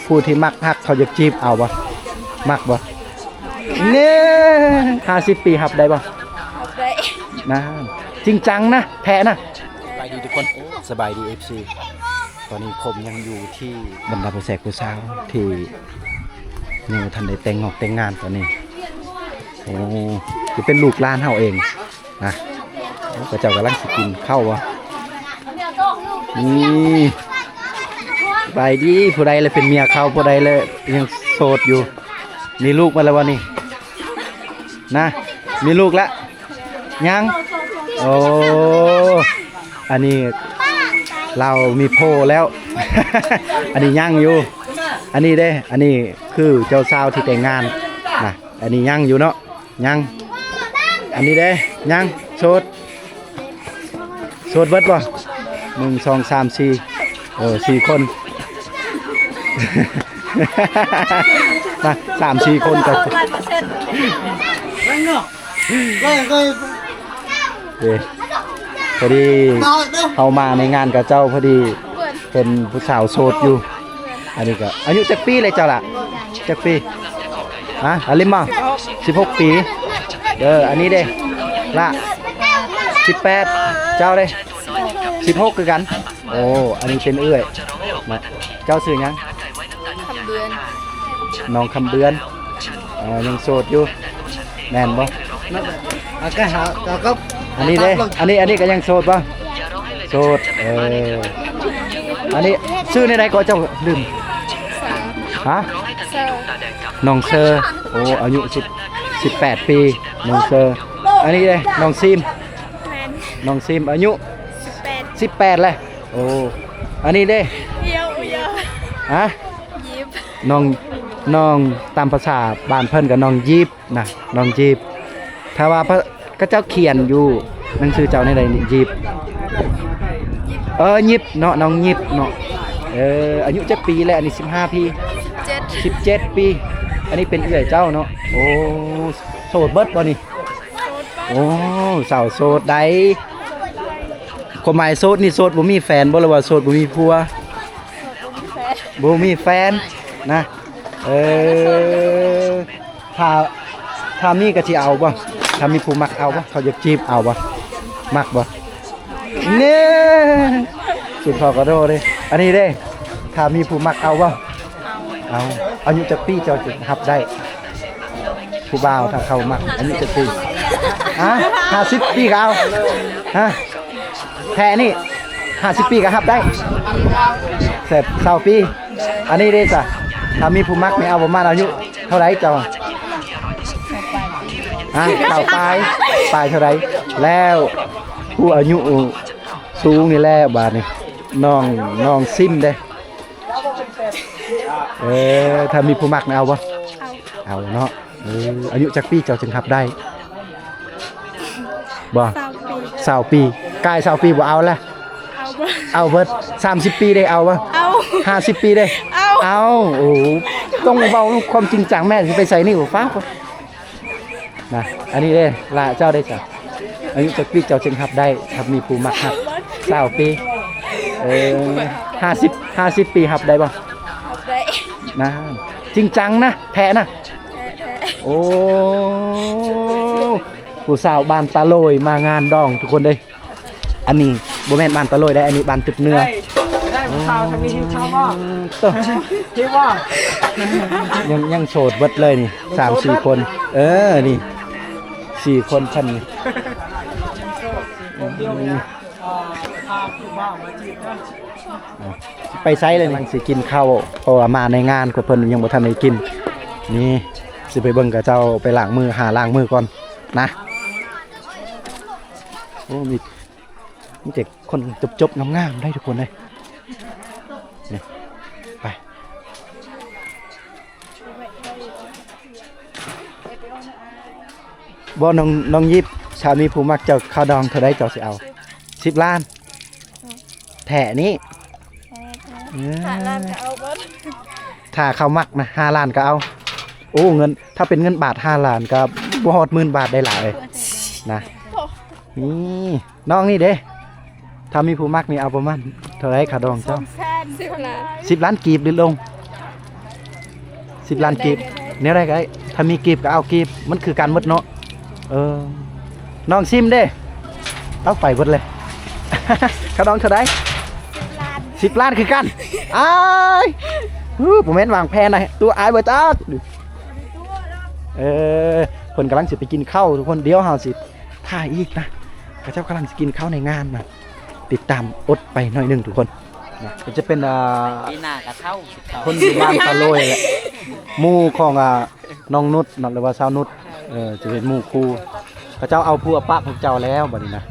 ຜູ້ທີ່ມັກຮັກເຂົາຢາກຈີບເອົາບໍ່? ມັກບໍ່? ເນ່ ຫ້າສິບປີຮັບໄດ້ບໍ່? ໄດ້ ນັ້ນ ຈິງຈັງນະ ແທ້ນະ. ສະບາຍດີທຸກຄົນ ສະບາຍດີ ເອັຟຊີ ຕອນນີ້ຜົມຍັງຢູ່ທີ່ບັນດາຜູ້ແຊກຜູ້ສາວທີ່ຍັງບໍ່ທັນໄດ້ແຕ່ງງອກແຕ່ງງານຕອນນີ້. ໂອ້ ຄືເປັນລູກຫຼານເຮົາເອງ. ນະ ເຂົາເຈົ້າກຳລັງຊິກິນເຂົ້າບໍ່? ນີ້ ສະບາຍດີ ຜູ້ໃດລະເປັນເມຍເຂົາ ຜູ້ໃດລະຍັງໂສດຢູ່? ມີລູກມາແລ້ວບໍ່ນີ້? ນະ ມີລູກລະ? ຍັງ? ໂອ້ ອັນນີ້ລາວມີໂພແລ້ວ ອັນນີ້ຍັງຢູ່. ອັນນີ້ເດ້ ອັນນີ້ຄືເຈົ້າສາວທີ່ແຕ່ງງານນະ ອັນນີ້ຍັງຢູ່ເນາະ. ຍັງ ອັນນີ້ເດ້ ຍັງ ໂສດ ໂສດເບິດບໍ່? ໜຶ່ງ ສອງ ສາມ ສີ່ ເອີ ສີ່ຄົນ ມາ ສາມສີ່ຄົນກໍ ເດ້ ພໍດີເຮົາມາໃນງານຂະເຈົ້າ ພໍດີເຫັນຜູ້ສາວໂສດຢູ່. ອັນນີ້ກໍອາຍຸຈັກປີແລ້ວເຈົ້າລະ? ຈັກປີ? ຮະ? ອາລິມບໍ່? ສິບຫົກປີ. ເດີ ອັນນີ້ເດ້ລະ? ສິບແປດ. ເຈົ້າເດ້? ສິບຫົກຄືກັນ. ໂອ້ ອັນນີ້ເປັນເອື້ອຍນະ. ເຈົ້າຊື່ຫຍັງ? ຄຳເບືອນ. ນ້ອງຄຳເບືອນ. ເອີ ຍັງໂສດຢູ່ ແມ່ນບໍ່? ອັນນີ້ເດ້ ອັນນີ້ ອັນນີ້ກໍຍັງໂສດບໍ່? ໂສດ. ເອີ ອັນນີ້ຊື່ແນວໃດກໍເຈົ້າລືມ? ຮະ? ນ້ອງເຊີ. ໂອ້ ອາຍຸສິບ ສິບແປດປີ ນ້ອງເຊີ. ອັນນີ້ເດ້ ນ້ອງຊີມ. ນ້ອງຊີມອາຍຸສິບແປດ ສິບແປດແຫຼະ. ໂອ້ ອັນນີ້ເດ້? ຮະ? ນ້ອງ ນ້ອງ ຕາມພາສາບ້ານເພິ່ນກໍນ້ອງຢີບ. ນະ ນ້ອງຈີບ. ຖ້າວ່າພະ ເຂົາເຈົ້າຂຽນຢູ່ໜັງສືເຈົ້າແນວໃດນີ້? ຢີບ. ເອີ ຍິບເນາະ ນ້ອງຍິບເນາະ. ເອີ ອາຍຸຈັກປີແລ້ວ? ອັນນີ້ສິບຫ້າປີ ສິບເຈັດ ສິບເຈັດປີ. ອັນນີ້ເປັນເອື້ອຍເຈົ້າເນາະ. ໂອ້ ໂສດເບິດບໍ່ນີ້? ໂອ້ ສາວໂສດໃດ. ຄວາມໝາຍໂສດນີ້ ໂສດບໍ່ມີແຟນບໍ່ ຫຼືວ່າໂສດບໍ່ມີຜົວ? ບໍ່ມີແຟນນະ. ເອີ ຖ້າ ຖ້າມີກໍຊິເອົາບໍ່? ຖ້າມີຜູ້ມັກເອົາບໍ່? ເຂົາຢາກຈີບເອົາບໍ່? ມັກບໍ່? ເນ່ ສຸດພໍກະໂດເດ້. ອັນນີ້ເດ້ ຖ້າມີຜູ້ມັກເອົາບໍ່? ເອົາ. ອາຍຸຈັກປີເຈົ້າຈຶ່ງຮັບໄດ້? ຜູ້ບ່າວ ຖ້າເຂົາມັກ ອາຍຸຈັກປີ? ຮະ? ຫ້າສິບປີກໍເອົາ. ຮະ? ແທ້ນີ້ ຫ້າສິບປີກໍຮັບໄດ້. ແຊບ ຊາວປີ. ອັນນີ້ເດ້ຊະ ຖ້າມີຜູ້ມັກນີ້ເອົາປະມານອາຍຸເທົ່າໃດເຈົ້າ? ຮະ? ຊາວປາຍ ປາຍເທົ່າໃດ? ແລ້ວຜູ້ອາຍຸສູງນີ້ແຫຼະ ບາດນີ້ ນ້ອງ ນ້ອງຊິມເດ້. ເອີ ຖ້າມີຜູ້ມັກນີ້ເອົາບໍ່? ເອົາ ເອົາເນາະ. ເອີ ອາຍຸຈັກປີເຈົ້າຈຶ່ງຮັບໄດ້? ບໍ່ ຊາວປີ ຊາວປີ. ກາຍຊາວປີບໍ່ເອົາລະ? ເອົາ ເອົາເບິດ. ສາມສິບປີເດ້ ເອົາບໍ່? ເອົາ. ຫ້າສິບປີເດ້? ເອົາ. ເອົາ. ໂອ້ ຕ້ອງເວົ້າຄວາມຈິງຈັງ ແມ່ຊິໄປໃສນີ້ ໂອ້ ຟ້າວ. ນະ ອັນນີ້ເດ້ ລະເຈົ້າເດ້ຊະ ອາຍຸຈັກປີເຈົ້າຈຶ່ງຮັບໄດ້ ຖ້າມີຜູ້ມັກຮັກ? ຊາວປີ. ເອີ ຫ້າສິບ ຫ້າສິບປີຮັບໄດ້ບໍ່? ຮັບໄດ້. ນະ ຈິງຈັງນະ ແທ້ນະ? ແທ້ໆ. ໂອ້ ຜູ້ສາວບ້ານຕາໂລຍມາງານດອງທຸກຄົນເດ້. ອັນນີ້ບໍ່ແມ່ນບ້ານຕາໂລຍໄດ໋ ອັນນີ້ບ້ານຕຶບເໜືອ. ໄດ້ ໄດ້ຜູ້ສາວທຳອິດຫິວເຂົ້າບໍ່? ໂຕ ຫິວບໍ່? ຍັງ ຍັງໂສດເບິດເລີຍນີ້ ສາມສີ່ຄົນ. ເອີ ນີ້ສີ່ຄົນເພິ່ນນີ້. ໄປໃສແລ້ວນີ້? ຊິກິນເຂົ້າ ເພາະວ່າມາໃນງານຂອງເພິ່ນຍັງບໍ່ທັນໄດ້ກິນ. ນີ້ ຊິໄປເບິ່ງເຂົາເຈົ້າໄປລ້າງມື ຫາລ້າງມືກ່ອນນະ. ໂອ້ ມີ ມີແຕ່ຄົນຈົບໆງາມໆໄດ໋ທຸກຄົນເດ້. ນີ້ ໄປ ບໍ່ ນ້ອງ ນ້ອງຢິບ ຖ້າມີຜູ້ມັກເຈົ້າ ຄ່າດອງເທົ່າໃດເຈົ້າຊິເອົາ? ສິບລ້ານ. ແທ້ນີ້? ເອີ ຫ້າລ້ານກໍເອົາເບິດ. ຖ້າເຂົາມັກນະ ຫ້າລ້ານກໍເອົາ. ໂອ້ ເງິນ ຖ້າເປັນເງິນບາດ ຫ້າລ້ານກໍບໍ່ຮອດໝື່ນບາດໄດ໋ຫຼາຍນະ. ນີ້ ນ້ອງນີ້ເດ້ ຖ້າມີຜູ້ມັກນີ້ເອົາປະມານເທົ່າໃດຄ່າດອງເຈົ້າ? ສິບລ້ານ. ສິບລ້ານກີບຫຼືລົງ? ສິບລ້ານກີບ ແນວໃດກໍໄດ້ ຖ້າມີກີບກໍເອົາກີບ ມັນຄືກັນໝົດເນາະ. ເອີ ນ້ອງຊິມເດ້ ເອົາໄປເບິດເລີຍ. ຂະໜອງເທົ່າໃດ? ສິບລ້ານຄືກັນ. ອ້າຍ ບໍ່ແມ່ນວາງແຜນນະ ຕົວະ ອາຍບໍ່ຈັກ. ເອີ ເພິ່ນກຳລັງຊິໄປກິນເຂົ້າທຸກຄົນ ດຽວເຮົາຊິຖ່າຍອີກນະ ເຂົາເຈົ້າກຳລັງຊິກິນເຂົ້າໃນງານນະ. ຕິດຕາມອົດໄປໜ້ອຍໜຶ່ງທຸກຄົນນະ. ກໍຈະເປັນ ອ່າ ປີໜ້າກໍເຖົ້າ ຄົນຢູ່ບ້ານຕາໂລຍແຫຼະ ໝູ່ຂອງ ອ່າ ນ້ອງນຸດເນາະ ຫຼືວ່າສາວນຸດ ເອີ ຈະເປັນໝູ່ຄູ່. ເຂົາເຈົ້າເອົາຜົວປະພວກເຈົ້າແລ້ວບັດນີ້ນະ.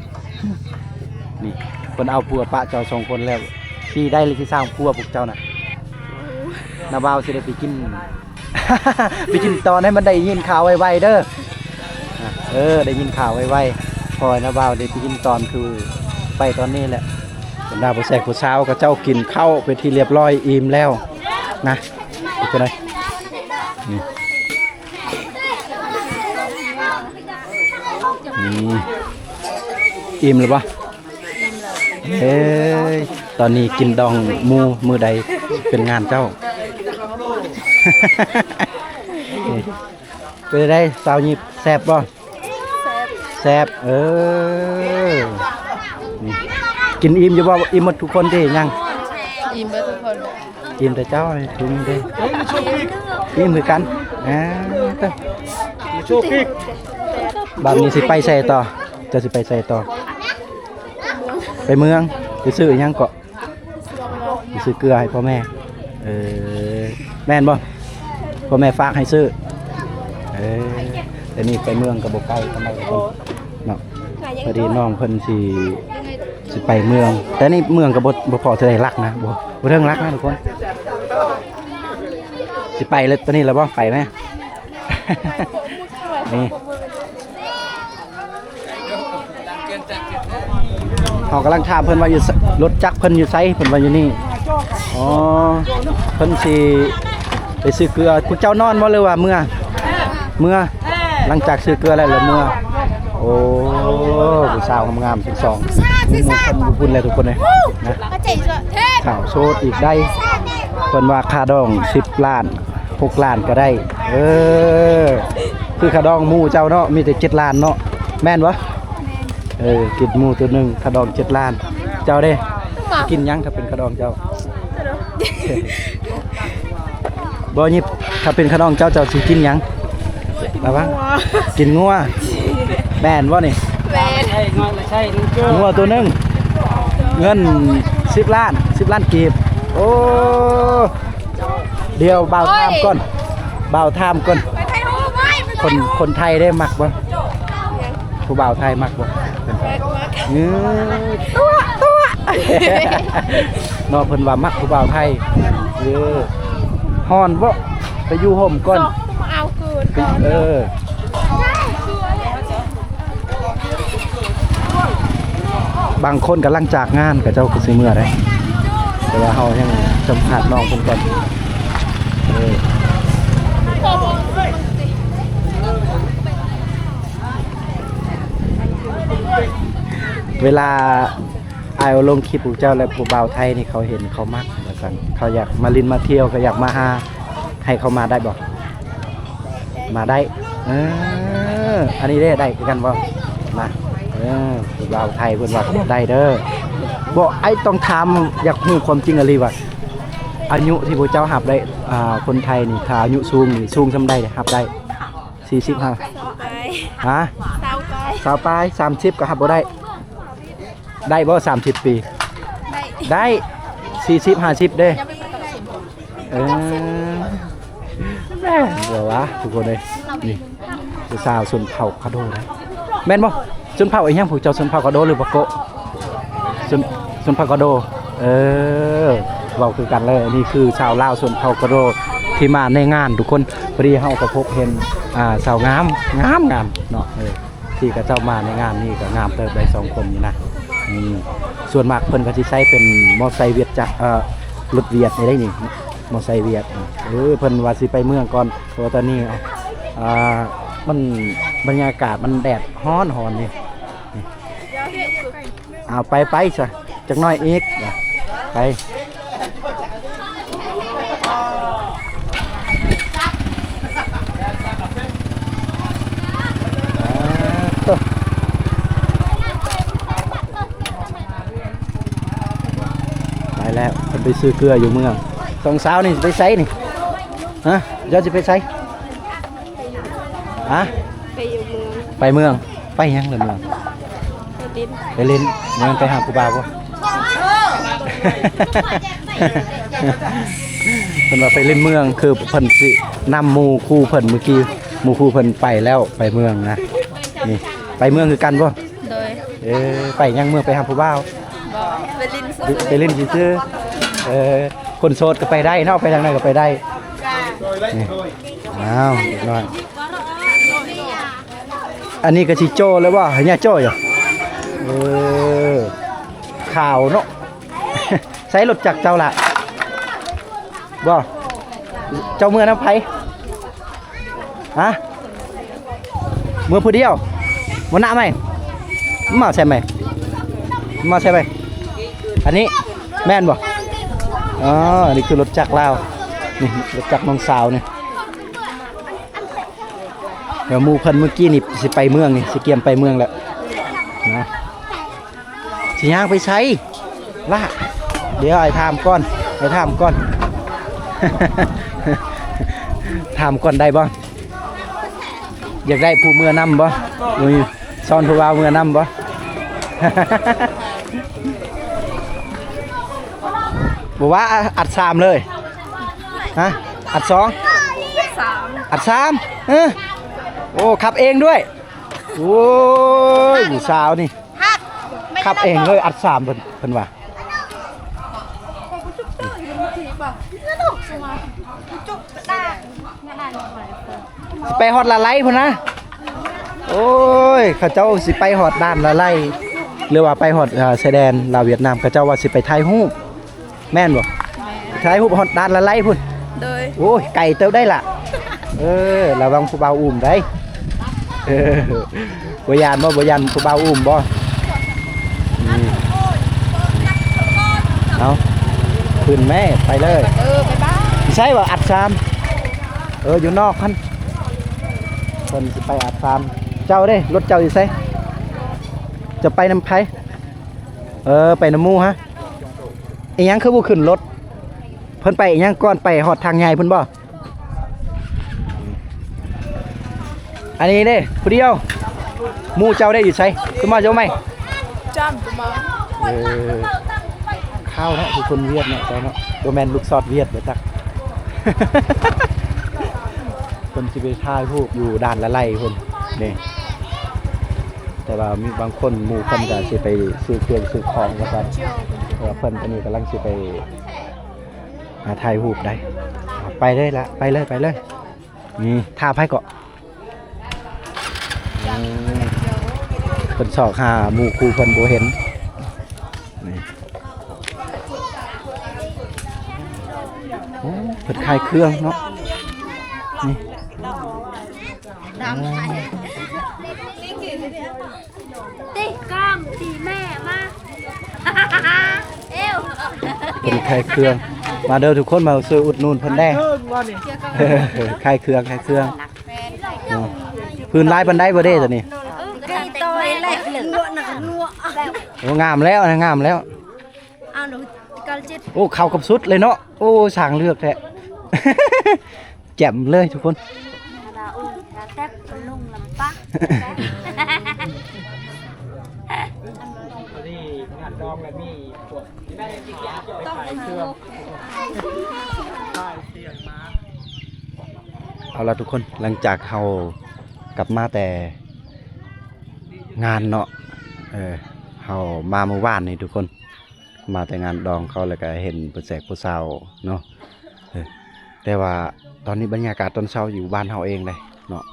ນີ້ ເພິ່ນເອົາຜົວປະເຈົ້າສອງຄົນແລ້ວ ຊິໄດ້ຫຼືຊິສ້າງຜົວພວກເຈົ້ານະ. ນ້າບ່າວຊິໄດ້ໄປກິນ ໄປກິນຕອນໃຫ້ມັນໄດ້ຍິນຂ່າວໄວໆເດີ. ເອີ ໄດ້ຍິນຂ່າວໄວໆ ຂໍໃຫ້ນ້າບ່າວໄດ້ໄປກິນຕອນຄືໄປຕອນນີ້ແຫຼະ. ບັນດາຜູ້ແຊກຜູ້ສາວເຂົາເຈົ້າກິນເຂົ້າເປັນທີ່ລຽບຮ້ອຍ ອີ່ມແລ້ວນະ. ເປັນຈັ່ງໃດ? ນີ້ ນີ້ ອີ່ມແລ້ວບໍ່? ເອີຍ ຕອນນີ້ກິນດອງໝູ່ ມື້ໃດເປັນງານເຈົ້າ. ເປັນໃດສາວຍິບ ແຊບບໍ່? ແຊບ ແຊບ ເອີ ນີ້ ກິນອີ່ມຢູ່ບໍ່? ອີ່ມໝົດທຸກຄົນຕິຍັງ? ອີ່ມເບິດທຸກຄົນ. ອີ່ມແຕ່ເຈົ້ານີ້ ອີ່ມເດ້ ອີ່ມຄືກັນ. ອ່າ ເອີ ບາດນີ້ຊິໄປໃສຕໍ່? ເຈົ້າຊິໄປໃສຕໍ່? ໄປເມືອງ ໄປຊື້ອີ່ຫຍັງເກາະ? ໄປຊື້ເກືອໃຫ້ພໍ່ແມ່. ເອີ ແມ່ນບໍ່? ພໍ່ແມ່ຝາກໃຫ້ຊື້. ເອີ ແຕ່ນີ້ໄປເມືອງກໍບໍ່ໄກປານໃດເນາະ. ພໍດີນ້ອງເພິ່ນຊິ ຊິໄປເມືອງ ແຕ່ນີ້ເມືອງກໍບໍ່ ບໍ່ພໍເທົ່າໃດຫຼັກນະ ບໍ່ ບໍ່ເຖິງຫຼັກນະທຸກຄົນ. ຊິໄປແລ້ວ ຕອນນີ້ແລ້ວບໍ່? ໄປແມ ນີ້ ເຮົາກຳລັງຖາມເພິ່ນວ່າຢູ່ ລົດຈັກເພິ່ນຢູ່ໃສ? ເພິ່ນວ່າຢູ່ນີ້. ອໍ ເພິ່ນຊິໄປຊື້ເກືອ. ພວກເຈົ້ານອນບໍ່ ຫຼືວ່າເມືອ? ເມືອ ຫຼັງຈາກຊື້ເກືອແລ້ວ ແລ້ວເມືອ. ໂອ້ ຜູ້ສາວງາມໆທັງສອງ ມີໝູ່ຄົນຢູ່ພຸ້ນແຫຼະທຸກຄົນເອີຍນະ. ສາວໂສດອີກໄດ໋. ເພິ່ນວ່າຄ່າດອງສິບລ້ານ ຫົກລ້ານກໍໄດ້. ເອີ ຄືຄ່າດອງໝູ່ເຈົ້າເນາະ ມີແຕ່ເຈັດລ້ານເນາະ ແມ່ນບໍ່? ເອີ ກິນໝູ່ໂຕໜຶ່ງ ຄ່າດອງເຈັດລ້ານ. ເຈົ້າເດ້ ກິນຫຍັງຖ້າເປັນຄ່າດອງເຈົ້າ? ບໍ່ຍິບ ຖ້າເປັນຂະນ້ອງເຈົ້າ ເຈົ້າຊິກິນຫຍັງ? ລະວັງ ກິນງົວ ແມ່ນບໍ່ນີ້? ແມ່ນ ງົວໂຕໜຶ່ງ ເງິນສິບລ້ານ ສິບລ້ານກີບ. ໂອ້ ດຽວບ່າວຖາມກ່ອນ ບ່າວຖາມກ່ອນ ຄົນ ຄົນໄທເດ້ມັກບໍ່? ຜູ້ບ່າວໄທມັກບໍ່? ເອີ ຕົວະ ຕົວະ ເນາະ ເພິ່ນວ່າມັກຜູ້ບ່າວໄທ. ເອີ ຮ້ອນບໍ່? ໄປຢູ່ຮົ່ມກ່ອນ ເອົາຄືນ ເອີ ບາງຄົນກຳລັງຈາກງານ ເຂົາເຈົ້າກໍຊິເມືອໄດ໋ ແຕ່ວ່າເຮົາຍັງສຳພາດນ້ອງເພິ່ນກ່ອນ. ເອີ ເວລາອ້າຍເອົາລົງຄລິບພວກເຈົ້າ ແລ້ວຜູ້ບ່າວໄທນີ້ເຂົາເຫັນເຂົາມັກວ່າຊັ້ນ ເຂົາຢາກມາຫຼິ້ນມາທ່ຽວ ເຂົາຢາກມາຫາ ໃຫ້ເຂົາມາໄດ້ບໍ່? ມາໄດ້ ເອີ ອັນນີ້ເດ້ ໄດ້ຄືກັນບໍ່? ມາ ເອີ ຜູ້ບ່າວໄທເພິ່ນວ່າໄດ້ເດີ. ບໍ່ ອ້າຍຕ້ອງຖາມ ຢາກຮູ້ຄວາມຈິງອີ່ຫຼີວ່າ ອາຍຸທີ່ພວກເຈົ້າຮັບໄດ້ ອ່າ ຄົນໄທນີ້ ຖ້າອາຍຸສູງນີ້ ສູງສ່ຳໃດຮັບໄດ້? ສີ່ສິບ ຫ້າ ຊາວປາຍ ຮະ? ຊາວປາຍ ຊາວປາຍ ສາມສິບກໍຮັບບໍ່ໄດ້? ໄດ້ບໍ່ ສາມສິບປີ? ໄດ້ ໄດ້ ສີ່ສິບ ຫ້າສິບເດ້. ເອີ ແມ່ນບໍ່ວະ ທຸກຄົນເອີຍ ນີ້ ຜູ້ສາວຊົນເຜົ່າກະໂດນະ ແມ່ນບໍ່? ຊົນເຜົ່າອີ່ຫຍັງ ພວກເຈົ້າຊົນເຜົ່າກະໂດ ຫຼືປາໂກະ? ຊົນ ຊົນເຜົ່າກະໂດ. ເອີ ເວົ້າຄືກັນເລີຍ ນີ້ຄືຊາວລາວຊົນເຜົ່າກະໂດທີ່ມາໃນງານ ທຸກຄົນ. ພໍດີເຮົາກໍພົບເຫັນ ອ່າ ສາວງາມ ງາມໆເນາະ ເອີ ທີ່ເຂົາເຈົ້າມາໃນງານນີ້ກໍງາມເຕີບໄດ໋ ສອງຄົນນີ້ນະ. ອືມ ສ່ວນມາກເພິ່ນກໍຊິໃຊ້ເປັນມໍໄຊຫວຽດຈັກ ເອີ ລົດຫວຽດນີ້ໄດ໋ນີ້ ມໍໄຊຫວຽດ. ເອີ ເພິ່ນວ່າຊິໄປເມືອງກ່ອນ ເພາະວ່າຕອນນີ້ ອ່າ ມັນ ບັນຍາກາດມັນແດດຮ້ອນໆນີ້ ນີ້ ເອົາ ໄປ ໄປຊະ ຈັກໜ້ອຍອີກ ໄປ. ไปซื้อเกลืออยู่เมือง สองสาวนี่สิไปไสนี่ ฮะ เจ้าสิไปไส ฮะ ไปอยู่เมือง ไปเมือง ไปหยังล่ะเมือง ไปเล่น ไปเล่น เมือง ไปหาผู้บ่าวบ่ เพิ่นว่าไปเล่นเมือง คือเพิ่นสินำหมู่คู่เพิ่น เมื่อกี้หมู่คู่เพิ่นไปแล้ว ไปเมืองนะ นี่ ไปเมืองคือกันบ่ โดย เออ ไปหยังเมือง ไปหาผู้บ่าว บ่ ไปเล่นซื่อๆ ไปเล่นซื่อๆ เออ คนโสดก็ไปได้เนาะ ไปทางใดก็ไปได้ นี่ อ้าว เด็กน้อย อันนี้ก็สิโจ้แล้วบ่ ให้ย่าโจ้อยู่ เออ ขาวเนาะ ใช้รถจักรเจ้าล่ะ บ่ เจ้าเมือนำไผ ฮะ เมือผู้เดียว บ่นะไหม มาใช่ไหม มาใช่ไหม อันนี้แม่นบ่ อ๋อ อันนี้คือรถจักรลาว นี่รถจักรน้องสาวนี่ เดี๋ยวหมู่เพิ่นเมื่อกี้นี่สิไปเมืองนี่ สิเกียมไปเมืองแล้วนะ สิย่างไปไสล่ะ เดี๋ยวอ้ายถามก่อน อ้ายถามก่อน ถามก่อนได้บ่ อยากได้ผู้เมือนำบ่ มีซ้อนผู้บ่าวเมือนำบ่ บ่ว่าอัดสามเลย ฮะ อัดสอง สาม อัดสาม เออ โอ้ ขับเองด้วย โอ้ย ผู้สาวนี่ ฮัก ขับเองเลย อัดสามเพิ่น เพิ่นว่า ไปฮอดละไลพุ้นนะ โอ้ย เขาเจ้าสิไปฮอดด่านละไล หรือว่าไปฮอด เอ่อ ชายแดนลาวเวียดนาม เขาเจ้าว่าสิไปถ่ายรูป แม่นบ่ แม่น ถ่ายรูปฮอดด่านละไลพุ้น โดย โอ้ย ไกลเติบได้ล่ะ เออ ระวังผู้บ่าวอุ้มได้ เออ บ่ย่านบ่ บ่ย่านผู้บ่าวอุ้มบ่ อืม เอา ขึ้นแม่ ไปเลย เออ บ๊ายบาย ใช่ว่าอัดสาม เออ อยู่นอกหั่น เพิ่นสิไปอัดสาม เจ้าเด้ รถเจ้าอยู่ไส จะไปนำไผ เออ ไปนำหมู่ฮะ อีหยังคือบ่ขึ้นรถ เพิ่นไปอีหยังก่อน ไปฮอดทางใหญ่พุ้นบ่ อันนี้เด้ ผู้เดียว หมู่เจ้าได้อยู่ไส คือมาเจ้าไหม จ้ามกูมา เออ ข้าวเนาะ คือคนเวียดเนาะ เจ้าเนาะ บ่แม่นลูกซอดเวียดบ่จัก เพิ่นสิไปถ่ายรูปอยู่ด่านละไลพุ้น นี่ แต่ว่ามีบางคน หมู่เพิ่นก็สิไปซื้อเครื่องซื้อของว่าซั่น แต่ว่าเพิ่นตอนนี้กำลังสิไป หาถ่ายรูปได้ ไปเลยละ ไปเลย ไปเลย นี่ ท่าไผเกาะ อืม เพิ่นซอกหาหมู่คู่เพิ่นบ่เห็น นี่ โอ้ เพิ่นขายเครื่องเนาะ นี่ ดำ ติดกล้องตีแม่มา เอว เพิ่นຂາຍເຄື່ອງ ມາເດີທຸກຄົນ ມາຊ່ວຍອຸດໜູນເພິ່ນແດ່ ຂາຍເຄື່ອງ ຂາຍເຄື່ອງ ແມ່ນ ເນາະ ພື້ນຫຼາຍປານໃດບໍ່ເດ້ຕົວນີ້ ເອີ ໄກ່ຕໍ່ຍແຫຼະ ໂອ້ ງາມແລ້ວ ງາມແລ້ວ ເອົາ ໂອ້ ເຂົ້າກັບຊຸດເລີຍເນາະ ໂອ້ ຊ່າງເລືອກແທ້. ແຈ່ມເລີຍທຸກຄົນ ລາອູ ລາແຕັບ ລຸງລຳປາ ນີ້ງານດອງລະມີພວກໄປຂາຍເຄື່ອງ ຂາຍເຄື່ອງມາ. ເອົາລະທຸກຄົນ ຫຼັງຈາກເຮົາກັບມາແຕ່ງານເນາະ ເອີ ເຮົາມາມື້ວານນີ້ທຸກຄົນ ມາແຕ່ງານດອງເຂົາ ແລ້ວກະເຫັນຜູ້ແຊກຜູ້ສາວເນາະ ເອີ ແຕ່ວ່າຕອນນີ້ບັນຍາກາດຕອນເຊົ້າຢູ່ບ້ານເຮົາເອງເດ້ເນາະ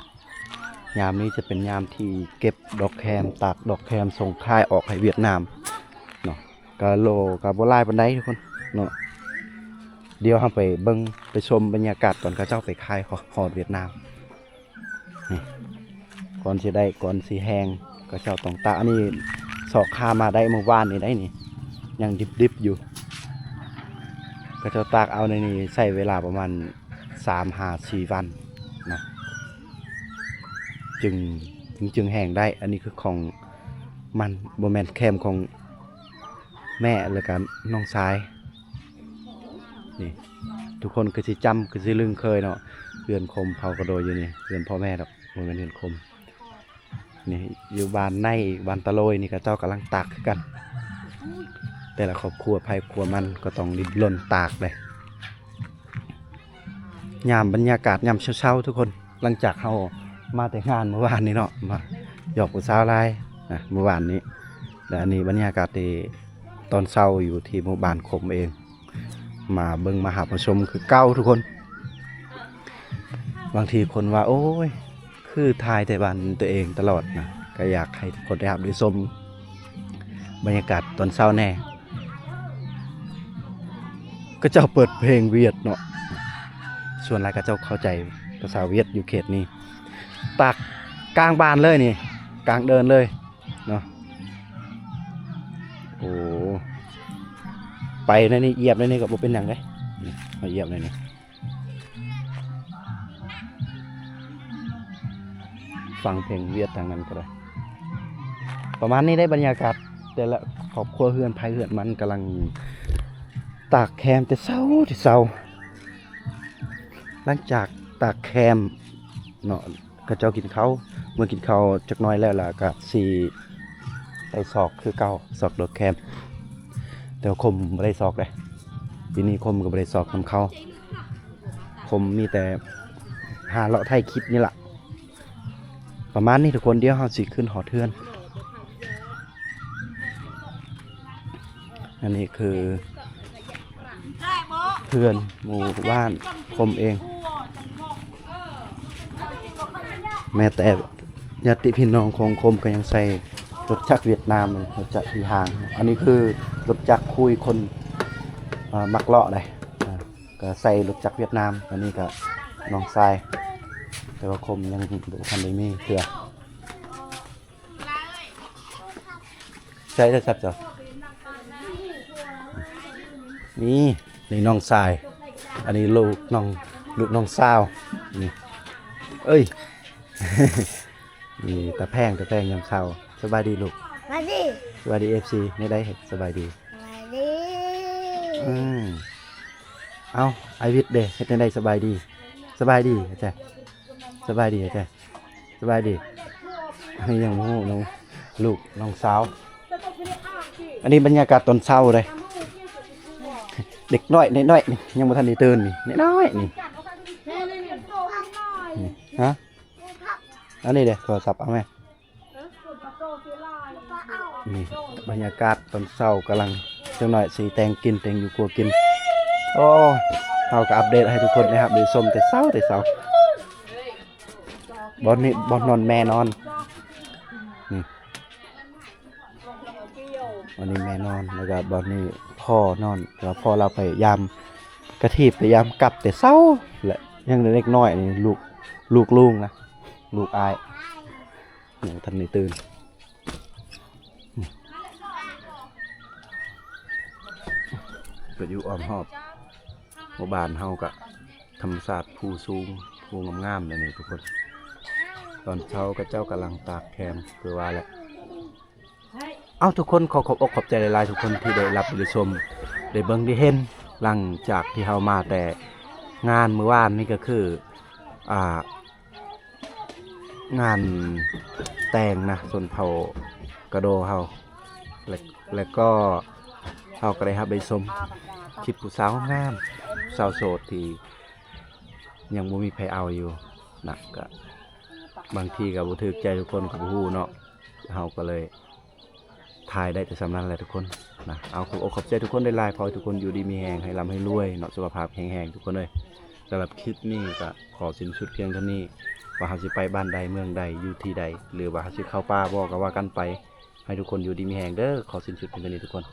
ຍາມນີ້ຈະເປັນຍາມທີ່ເກັບດອກແຄມ ຕາກດອກແຄມສົ່ງຂາຍອອກໃຫ້ຫວຽດນາມເນາະ ກະໂລກະບໍ່ຫຼາຍປານໃດທຸກຄົນເນາະ ດຽວເຮົາໄປເບິ່ງໄປຊົມບັນຍາກາດຕອນເຂົາເຈົ້າໄປຂາຍຮອດຫວຽດນາມ. ນີ້ ກ່ອນຊິໄດ້ ກ່ອນຊິແຫ້ງ ເຂົາເຈົ້າຕ້ອງຕາກ ອັນນີ້ຊອກຫາມາໄດ້ມື້ວານນີ້ໄດ໋ນີ້ ຍັງດິບໆຢູ່ ເຂົາເຈົ້າຕາກເອົາໃນນີ້ໃຊ້ເວລາປະມານສາມຫາສີ່ວັນນະ ຈຶ່ງ ຈຶ່ງ ຈຶ່ງແຫ້ງໄດ້ ອັນນີ້ຄືຂອງມັນ ບໍ່ແມ່ນແຄມຂອງແມ່ ແລ້ວກະນ້ອງຊາຍ. ນີ້ ທຸກຄົນຄືຊິຈຳ ຄືຊິລຶ້ງເຄີຍເນາະ. ເຮືອນຄົມເຜົ່າກະໂດຢູ່ນີ້ ເຮືອນພໍ່ແມ່ດອກ ບໍ່ແມ່ນເຮືອນຄົມ. ນີ້ຢູ່ບ້ານໃນ ບ້ານຕະໂລຍນີ້ ເຂົາເຈົ້າກຳລັງຕາກຄືກັນ. ແຕ່ລະຄອບຄົວ ໃຜຄົວມັນ ກໍຕ້ອງດີ້ນລົນຕາກເດ້. ຍາມບັນຍາກາດຍາມເຊົ້າໆ ທຸກຄົນ ຫຼັງຈາກເຮົາມາແຕ່ງານມື້ວານນີ້ເນາະ ມາຢອກຜູ້ສາວຫຼາຍນະມື້ວານນີ້. ແລະ ອັນນີ້ບັນຍາກາດທີ່ຕອນເຊົ້າຢູ່ທີ່ໝູ່ບ້ານຄົມເອງ ມາເບິ່ງມາຫາມາຊົມຄືເກົ່າທຸກຄົນ. ບາງທີຄົນວ່າ ໂອ້ຍ ຄືຖ່າຍແຕ່ບ້ານຕົວເອງຕະຫຼອດນະ ກໍຢາກໃຫ້ທຸກຄົນໄດ້ຮັບໄດ້ຊົມບັນຍາກາດຕອນເຊົ້າແດ່. ເຂົາເຈົ້າເປີດເພງຫວຽດເນາະ ສ່ວນຫຼາຍເຂົາເຈົ້າເຂົ້າໃຈພາສາຫວຽດຢູ່ເຂດນີ້ ຕາກກາງບ້ານເລີຍນີ້ ກາງເດີ່ນເລີຍເນາະ. ໂອ້ ໄປໃນນີ້ ຢຽບໃນນີ້ກໍບໍ່ເປັນຫຍັງເດ້ ນີ້ ມາຢຽບໃນນີ້. ຟັງເພງຫວຽດທາງນັ້ນກໍໄດ້. ປະມານນີ້ໄດ໋ ບັນຍາກາດແຕ່ລະຄອບຄົວ ເຮືອນໃຜເຮືອນມັນ ກຳລັງຕາກແຄມແຕ່ເຊົ້າແຕ່ເຊົ້າ. ຫຼັງຈາກຕາກແຄມເນາະ ເຂົາເຈົ້າກິນເຂົ້າ ເມື່ອກິນເຂົ້າຈັກໜ້ອຍແລ້ວ ລະກະຊິໄດ້ຊອກຄືເກົ່າ ຊອກດອກແຄມ. ແຕ່ວ່າຄົມບໍ່ໄດ້ຊອກເດ້ ປີນີ້ຄົມກໍບໍ່ໄດ້ຊອກນຳເຂົາ. ຄົມມີແຕ່ຫາເລາະຖ່າຍຄລິບນີ້ລະ. ປະມານນີ້ທຸກຄົນ ດຽວເຮົາຊິຂຶ້ນຮອດເຮືອນ. ອັນນີ້ຄືເຮືອນໝູ່ບ້ານຄົມເອງ. ແມ້ແຕ່ຍາດຕິພີ່ນ້ອງຂອງຄົມກໍຍັງໃຊ້ລົດຈັກຫວຽດນາມ ລົດຈັກທີ່ຫ້າງ. ອັນນີ້ຄືລົດຈັກຄຸຍຄົນ ເອີ ມັກເລາະໄດ໋ ກໍໃຊ້ລົດຈັກຫວຽດນາມ. ອັນນີ້ກໍນ້ອງຊາຍ ແຕ່ວ່າຄົມຍັງບໍ່ທັນໄດ້ມີເທື່ອ. ໃຊ້ໂທລະສັບເຈົ້າ. ນີ້ ນີ້ນ້ອງຊາຍ ອັນນີ້ລູກນ້ອງ ລູກນ້ອງສາວ. ນີ້ ເອີຍ ນີ້ຕາແພງ ຕາແພງຍາມເຊົ້າ. ສະບາຍດີລູກ. ສະບາຍດີ ສະບາຍດີເອັຟຊີ. ແນວໃດ ສະບາຍດີ? ສະບາຍດີ. ອືມ ເອົ້າ ອາວິດເດ ເຮັດແນວໃດ? ສະບາຍດີ ສະບາຍດີ ເຮັດແທ້ ສະບາຍດີ ເຮັດແທ້. ສະບາຍດີ. ອັນນີ້ຍັງບໍ່ຮູ້ເນາະ ລູກນ້ອງສາວ. ອັນນີ້ບັນຍາກາດຕອນເຊົ້າເດ້ ເດັກນ້ອຍນ້ອຍໆ ນີ້ ຍັງບໍ່ທັນໄດ້ຕື່ນ ນີ້ນ້ອຍໆ ນີ້. ຮະ? ອັນນີ້ເດ້ ໂທລະສັບ ເອົາແມ່. ນີ້ບັນຍາກາດຕອນເຊົ້າ ກຳລັງ ຈັກໜ້ອຍຊິແຕ່ງກິນ ແຕ່ງຢູ່ຄົວກິນ. ໂອ້ ເຮົາກໍອັບເດດໃຫ້ທຸກຄົນໄດ້ຮັບໄດ້ຊົມແຕ່ເຊົ້າແຕ່ເຊົ້າ. ບ່ອນນີ້ບ່ອນນອນແມ່ນອນ ນີ້ ອັນນີ້ແມ່ນອນ ແລ້ວກໍບ່ອນນີ້ພໍ່ນອນ. ແຕ່ວ່າພໍ່ລາວໄປຢາມກະທີບ ໄປຢາມກັບແຕ່ເຊົ້າ ແລະ ຍັງເດັກນ້ອຍນີ້ ລູກ ລູກລຸງນະ ລູກອ້າຍ ຍັງບໍ່ທັນໄດ້ຕື່ນ. ກໍຢູ່ອ້ອມຮອບໝູ່ບ້ານເຮົາ ກະທຳມະຊາດພູສູງ ພູງາມໆ ແນວນີ້ທຸກຄົນ. ຕອນເຊົ້າເຂົາເຈົ້າກຳລັງຕາກແຄມ ຄືວ່າແຫຼະ. ເອົ້າ ທຸກຄົນ ຂໍຂອບອົກຂອບໃຈຫຼາຍໆ ທຸກຄົນທີ່ໄດ້ຮັບໄດ້ຊົມ ໄດ້ເບິ່ງໄດ້ເຫັນ. ຫຼັງຈາກທີ່ເຮົາມາແຕ່ງານມື້ວານນີ້ ກໍຄື ອ່າ ງານແຕ່ງນະ ຊົນເຜົ່າກະໂດເຮົາ ແລະ ແລະກໍເຮົາກໍໄດ້ຮັບໄດ້ຊົມຄລິບຜູ້ສາວງາມ ສາວໂສດທີ່ຍັງບໍ່ມີໃຜເອົາຢູ່ນະ. ກະບາງທີກໍບໍ່ຖືກໃຈ ທຸກຄົນກໍບໍ່ຮູ້ເນາະ ເຮົາກໍເລີຍ ຖ່າຍໄດ້ແຕ່ສ່ຳນັ້ນແຫຼະທຸກຄົນນະ. ເອົາ ຂອບອົກຂອບໃຈທຸກຄົນຫຼາຍໆ ຂໍໃຫ້ທຸກຄົນຢູ່ດີມີແຮງ ໃຫ້ລ່ຳໃຫ້ລວຍເນາະ ສຸຂະພາບແຂງແຮງທຸກຄົນເອີຍ. ສຳລັບຄລິບນີ້ກໍຂໍສິ້ນສຸດພຽງເທົ່ານີ້. ວ່າເຮົາຊິໄປບ້ານໃດເມືອງໃດ ຢູ່ທີ່ໃດ ຫຼືວ່າເຮົາຊິເຂົ້າປ່າບໍ່ ກໍວ່າກັນໄປ. ໃຫ້ທຸກຄົນຢູ່ດີມີແຮງເດີ. ຂໍສິ້ນສຸດພຽງເທົ່ານີ້ທຸກຄົນ.